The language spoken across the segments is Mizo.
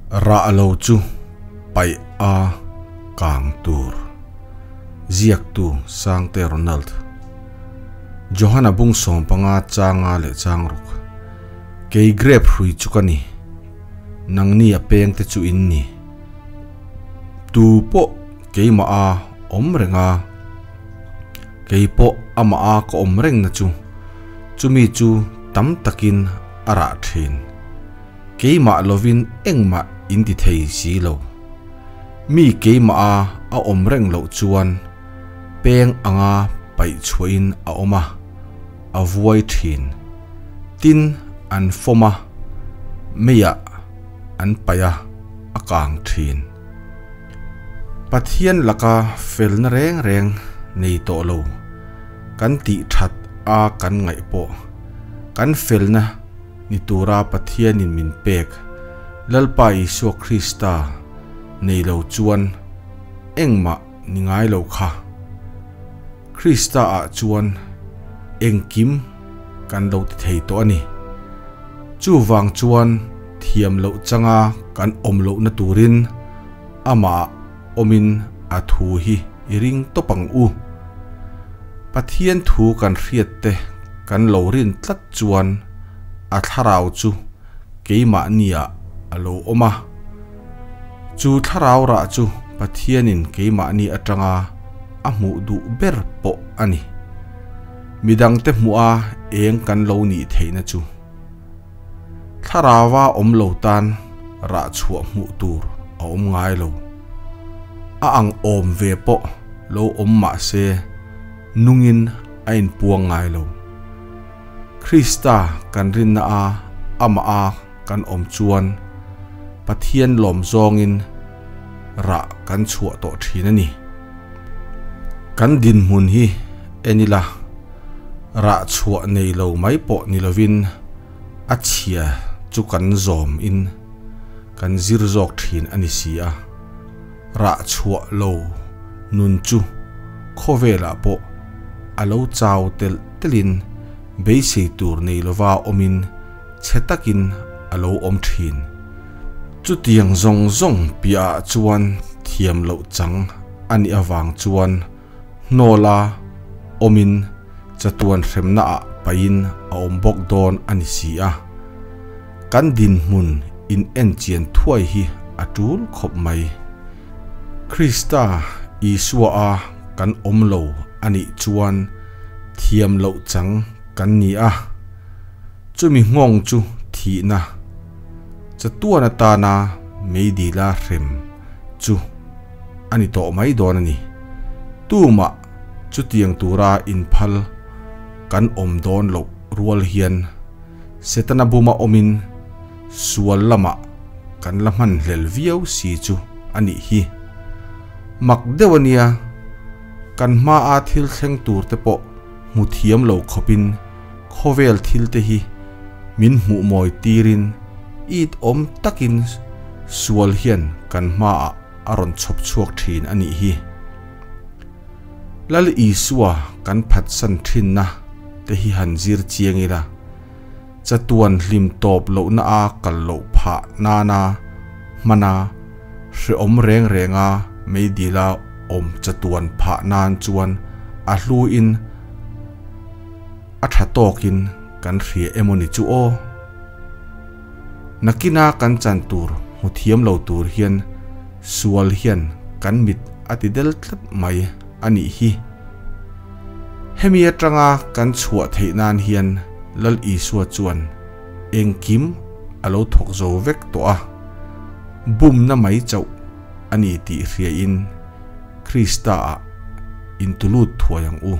Rah lo chu paih a kang tur. Ziaktu Sangte Ronald. Johana bung 15 changa leh changruk. Kei grape hrui chu ka ni. Nangni a peng te chu in ni. Tu pawh keimah a awm reng a. Kei pawh amah a ka awm reng na chu. Chumi chu tam takin a rah thin. Keimah lovin engmah in ti thei si lo. Mi keimah a a awm reng loh chuan peng anga paih chhuahin a awm a, a vuai thin. Tin, an fawm a, meiah an paih a, a kang thin. Pathian laka felna reng reng nei tawh lo kan tih that a kan ngaih pawh kan felna ni tura Pathianin min pek Lalpa Isua Krista nei lo chuan engmah ni ngai lo kha. Krista ah chuan engkim kan lo ti thei tawh a ni. Chuvang chuan thiam loh changa kan awm lohna turin amah awmin a thu hi i ring tawp ang u. Pathian thu kan hriat te kan lo rin tlat chuan a thlarau chu keimahni ah a lo awm a. Chu thlarau rah chu Pathianin keimahni atanga a hmuh duh ber pawh a ni. Midangte hmuh a eng kan lo nih theihna chu. Thlaraua awm lo tan rah chhuah hmuh tur a awm ngai lo. A ang awm ve pawh lo awm mah se nungin a inpuang ngai lo. Krista kan rinna a amah a kan awm chuan Pathian lawm zawngin rah kan chhuah tawh thin a ni. Kan dinhmun hi en ila, rah chhuah nei lo mai pawh ni lovin a chhia chu kan zawm in kan zir zawk thin a ni si a. Rah chhuah lo nun chu khawvelah pawh a lo chau telh telhin beisei tur nei lova awmin chhe takin a lo awm thin. Chutiang zawng zawng piahah chuan thiam loh chang a nih avang chuan hnawla awmin chatuan hremnaah pahin a awm bawk dawn a ni si a. Kan dinhmun in enchian thuai hi a tul khawp mai. Krista Isua a kan awm lo a nih chuan thiam loh chang kan ni a. Chumi nghawng chu thihna, chatuan atana meidila hrem chu a ni tawh mai dawn a ni. Tumah chutiang tura inphal kan awm dawn loh rual hian Setana buma awmin sual lamah kan la hmanhlel viau si chu a nih hi. Mak deuh a nia, kan hmaa thil thleng tur te pawh hmu thiam lo khawpin khawvel thil te hi min hmuh mawi tirin it awm takin sual hian kan hmaah a rawn chhawp chhuak thin a nih hi. Lal Isua kan phatsan thinna te hi han zir chiang ila, chatuan hlim tawp lohna a kal loh phah nana hmana hrehawm reng renga meidila awm chatuan phah nan chuan a hluin a tha tawkin kan hria emaw ni chu aw. Nakina kan chan tur hmu thiam lo tur hian sual hian kan mit a ti del tlat mai a nih hi. Hemi atanga kan chhuah theih nan hian Lal Isua chuan engkim a lo thawk zo vek tawh a, bumna mai chauh a ni tih hriain Krista-ah intulut thuai ang u.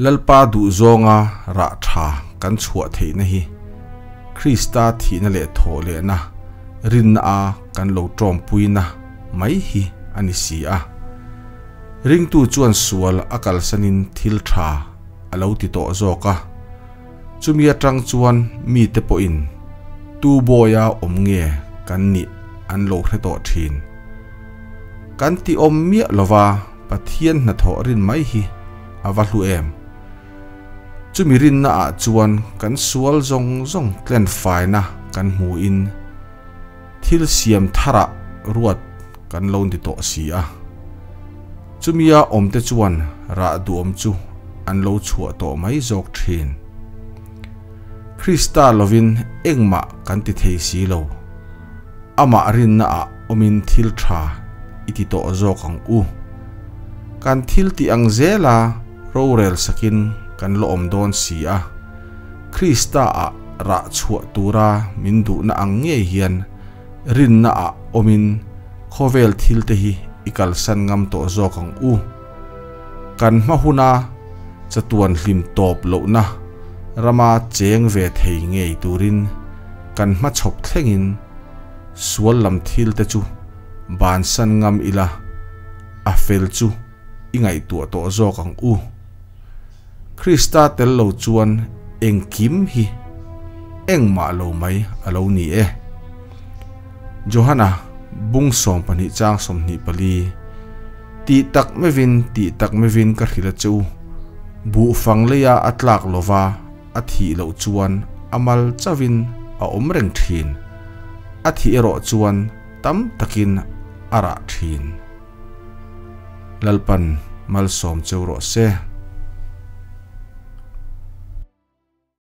Lalpa duhzawnga rah tha kan chhuah theihna hi Krista thihna leh thawh lehna rinna a kan lo tawmpuina mai hi a ni si a. Ringtu chuan sual a kalsanin thil tha a lo ti tawh zawk a. Chumi atang chuan mite pawhin tu bawia awm nge kan nih an lo hre tawh thin. Kan ti awm miah lova Pathian hnathawh rin mai hi a va hlu em. Chumi rinna ah chuan kan sual zawng zawng tlenfaina kan hmuin Thil siam tharah ruat kan lo ni tawh si a. Chumia awmte chuan rah duhawm chu an lo chhuah tawh mai zawk thin. Krista lovin engmah kan ti thei si lo. Amah rinnaah awmin thil tha i ti tawh zawk ang u. Kan thil tih ang zela rorel sakin kan la awm dawn si a. Krista-ah rah chhuah tura min duhna ang ngei hian rinnaah awmin khawvel thilte hi i kalsan ngam tawh zawk ang u. Kan hma huna chatuan hlim tawp lohna rama cheng ve thei ngei turin kan hmachhawp thlengin sual lam thilte chu bansan ngam ila a fel chu i ngaihtuah tawh zawk ang u. Krista tel lo chuan engkim hi engmah lo mai a lo ni e. Johana bung 12 chang 24 Tih tak meuhin tih tak meuhin ka hrilh a che u, buh fang leia a tlak lova a thih loh chuan a mal chauhin a awm reng thin, a thih erawh chuan tam takin a rah thin. Lalpan malsawm cheu rawh se.